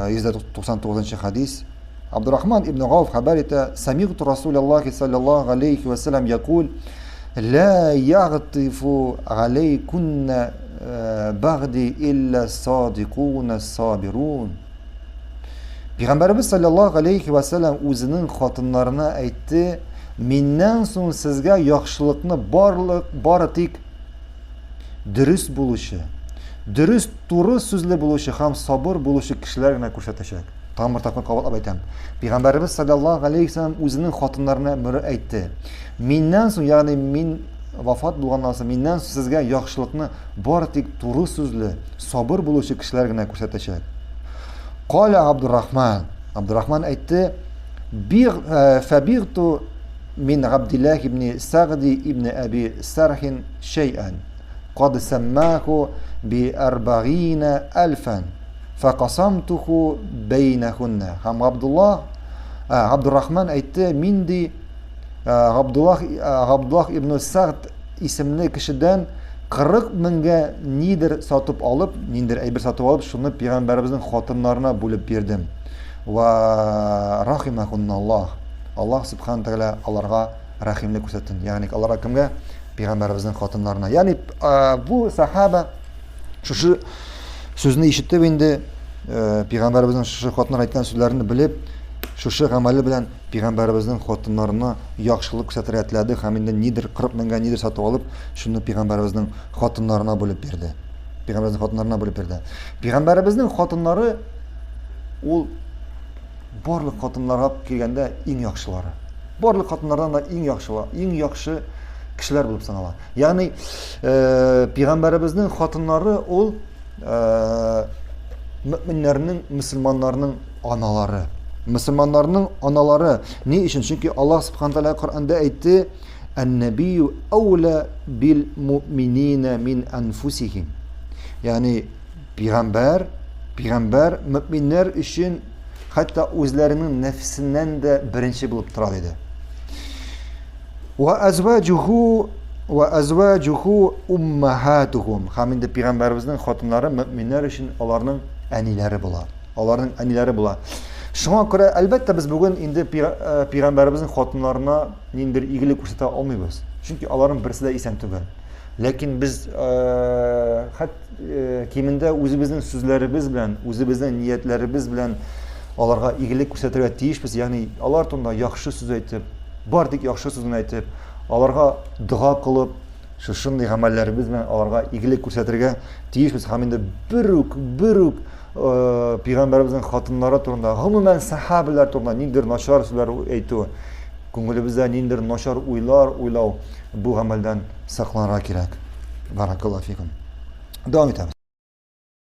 199 хадис. Абдурахман ибн Гауф хәбәр итә, Самигту Расулаллахи саллаллаху алейхи ва саллям якул, Ла ягтифу алейкунна э, багди илля садикуна сабирун. Пәйгамбәребез саллаллаху алейхи ва саллям үзенең хатыннарына әйтте, миннән соң сезгә яхшылыкны барлык бары тик дөрес булучы, дөрес туры сүзле булучы һәм сабыр булучы кешеләр генә күрсәтәчәк. Тагын бер тапкыр кабатлап әйтәм. Пәйгамбәребез саллаллаһу алейхи вәсәлләм үзенең хатыннарына мөрә әйтте. Миннән соң, ягъни мин вафат булганнан соң, миннән соң сезгә яхшылыкны бары тик туры сүзле, сабыр булучы кешеләр генә күрсәтәчәк. Каля Абдуррахман. Абдуррахман әйтте, э, фәбигту мин Габдилләх ибн Сагди ибн Әби Сархин шәйән. Кад сәммаху би арбагина альфан. Фәкасамтуху бәйнәхунна. Һәм Габдуллах, э, Габдуррахман әйтте, мин ди э, Габдуллах, э, Габдуллах ибн Сагд исемле кешедән 40 меңгә нидер сатып алып, ниндер әйбер сатып алып, шуны пәйгамбәребезнең хатыннарына бүлеп бирдем. Ва рахимахунналлах. Аллаһ субхана тәгалә аларга рәхимлек күрсәтсен. Ягъни аларга кемгә? Пәйгамбәребезнең хатыннарына. Ягъни бу сахаба шушы сүзне ишетеп инде пәйгамбәребезнең шушы хатыннар әйткән сүзләрен белеп, шушы гамәле белән пәйгамбәребезнең хатыннарына яхшылык күрсәтергә теләде һәм инде нидер 40 меңгә нидер сатып алып, шуны пәйгамбәребезнең хатыннарына бүлеп бирде. Пәйгамбәребезнең хатыннарына бүлеп бирде. Пәйгамбәребезнең хатыннары ул барлык хатыннарга килгәндә иң яхшылары. Барлык хатыннардан да иң яхшылар, иң яхшы кешеләр булып санала. Ягъни э, пәйгамбәребезнең хатыннары ул э, мөминнәрнең, мөселманнарның аналары. Мөселманнарның аналары. Ни өчен? Чөнки Аллаһ субхана тәгалә Коръәндә әйтте, "Ан-набию аула бил муъминина мин анфусихим." Ягъни Пигамбәр, пигамбәр мөминнәр өчен хәтта үзләренең нәфсеннән дә беренче булып тора диде. Ва азваҗуху ва азваҗуху уммахатухум. Һәм инде пигамбәребезнең хатыннары мөминнәр өчен аларның әниләре була. Аларның әниләре була. Шуңа күрә, әлбәттә, без бүген инде э, пигамбәребезнең хатыннарына ниндидер игелек күрсәтә алмыйбыз. Чөнки аларның берсе дә исән түгел. Ләкин без э, хәт э, кимендә үзебезнең сүзләребез белән, үзебезнең ниятләребез белән аларга игелек күрсәтергә тиешбез. Ягъни алар турында яхшы сүз әйтеп, бар тик яхшы сүзен әйтеп, аларга дога кылып, шушындый гамәлләребез белән аларга игелек күрсәтергә тиешбез. Һәм инде бер үк, бер үк э, пәйгамбәребезнең хатыннары турында, гомумән сахабәләр турында ниндидер начар сүзләр әйтү, күңелебездә ниндидер начар уйлар уйлау бу гамәлдән сакланырга кирәк. Баракаллаһу фикум. Дәвам итәбез.